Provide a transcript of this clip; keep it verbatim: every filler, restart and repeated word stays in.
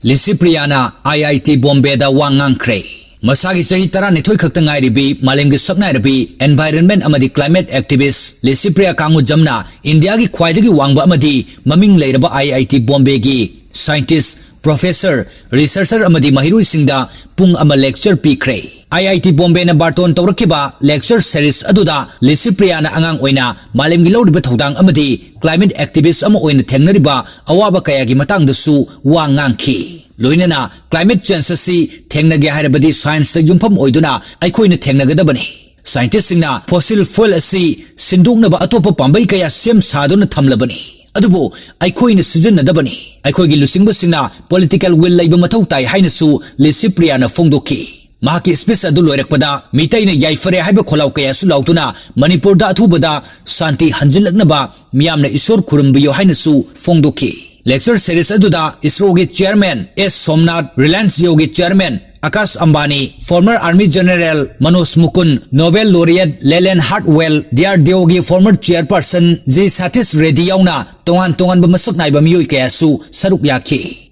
ꯂꯤꯁꯤꯄ꯭ꯔꯤꯌꯥꯅ ꯑꯥꯏ ꯑꯥꯏ T ꯕꯣꯝꯕꯦꯗ ꯋꯥ ꯉꯥꯡꯈ꯭ꯔꯦ꯫ ꯃꯁꯥꯒꯤ ꯆꯍꯤ ꯇꯔꯥꯅꯤꯊꯣꯏ ꯈꯛꯇ ꯉꯥꯏꯔꯤꯕꯤ ꯃꯥꯂꯦꯝꯒꯤ ꯁꯛꯅꯥꯏꯔꯕꯤ environment ꯑꯃꯗꯤ climate activist ꯂꯤꯁꯤꯄ꯭ꯔꯤꯌꯥ ꯀꯥꯡꯉꯨꯖꯝꯅ ꯏꯟꯗꯤꯌꯥꯒꯤ ꯈ꯭ꯋꯥꯏꯗꯒꯤ ꯋꯥꯡꯕ ꯑꯃꯗꯤ ꯃꯃꯤꯡ ꯂꯩꯔꯕ ꯑꯥꯏ ꯑꯥꯏ ꯇꯤ ꯕꯣꯝꯕꯦꯒꯤ scientist, professor, researcher ꯑꯃꯗꯤ ꯃꯍꯩꯔꯣꯏꯁꯤꯡꯗ ꯄꯨꯡ ꯑꯃ lecture ꯄꯤꯈ꯭ꯔꯦ꯫ ꯑꯥꯏ ꯑꯥꯏ ꯇꯤ ꯕꯣꯝꯕꯦꯅ ꯕꯥꯔꯇꯣꯟ ꯇꯧꯔꯛꯈꯤꯕ lecture series ꯑꯗꯨꯗ ꯂꯤꯁꯤꯄ꯭ꯔꯤꯌꯥꯅ ꯑꯉꯥꯡ ꯑꯣꯏꯅ ꯃꯥꯂꯦꯝꯒꯤ ꯂꯧꯔꯤꯕ ꯊꯧꯗꯥꯡ ꯑꯃꯗꯤ climate activist ꯑꯃ ꯑꯣꯏꯅ ꯊꯦꯡꯅꯔꯤꯕ ꯑꯋꯥꯕ ꯀꯌꯥꯒꯤ ꯃꯇꯥꯡꯗꯁꯨ ꯋꯥ ꯉꯥꯡꯈꯤ꯫ ꯂꯣꯏꯅꯅ climate change ꯑꯁꯤ ꯊꯦꯡꯅꯒꯦ ꯍꯥꯏꯔꯕꯗꯤ science ꯇ ꯌꯨꯝꯐꯝ ꯑꯣꯏꯗꯨꯅ ꯑꯩꯈꯣꯏꯅ ꯊꯦꯡꯅꯒꯗꯕꯅꯤ꯫ Scientist ꯁꯤꯡꯅ fossil fuel ꯑꯁꯤ ꯁꯤꯟꯗꯣꯛꯅꯕ ꯑꯇꯣꯞꯄ ꯄꯥꯝꯕꯩ ꯀꯌꯥ ꯁꯦꯝ ꯁꯥꯗꯨꯅ ꯊꯝꯂꯕꯅꯤ, ꯑꯗꯨꯕꯨ ꯑꯩꯈꯣꯏꯅ ꯁꯤꯖꯤꯟꯅꯗꯕꯅꯤ꯫ ꯑꯩꯈꯣꯏꯒꯤ ꯂꯨꯆꯤꯡꯕꯁꯤꯡꯅ political will ꯂꯩꯕ ꯃꯊꯧ ꯇꯥꯏ ꯍꯥꯏꯅꯁꯨ ꯂꯤꯁꯤꯄ꯭ꯔꯤꯌꯥꯅ ꯐꯣꯡꯗꯣꯛꯈꯤ꯫ ꯃꯍꯥꯛꯀꯤ speech ꯑꯗꯨ ꯂꯣꯏꯔꯛꯄꯗ ꯃꯤꯇꯩꯅ ꯌꯥꯏꯐꯔꯦ ꯍꯥꯏꯕ ꯈꯣꯜꯂꯥꯎ ꯀꯌꯥꯁꯨ ꯂꯥꯎꯗꯨꯅ ꯃꯅꯤꯄꯨꯔꯗ ꯑꯊꯨꯕꯗ ꯁꯥꯟꯇꯤ ꯍꯟꯖꯤꯜꯂꯛꯅꯕ ꯃꯤꯌꯥꯝꯅ ꯏꯁꯣꯔ ꯈꯨꯔꯨꯝꯕꯤꯌꯨ ꯍꯥꯏꯅꯁꯨ ꯐꯣꯡꯗꯣꯛꯈꯤ꯫ Lecture series ꯑꯗꯨꯗ ISRO ꯒꯤ chairman S Somnath, Reliance Jio ꯒꯤ chairman Akash Ambani, former army general Manoj Mukund, Nobel laureate Leland Hartwell, D R D O ꯒꯤ former chairperson G Satish ready ꯌꯥꯎꯅ ꯇꯣꯉꯥꯟ ꯇꯣꯉꯥꯟꯕ ꯃꯁꯛ ꯅꯥꯏꯕ ꯃꯤꯑꯣꯏ ꯀꯌꯥꯁꯨ ꯁꯔꯨꯛ ꯌꯥꯈꯤ꯫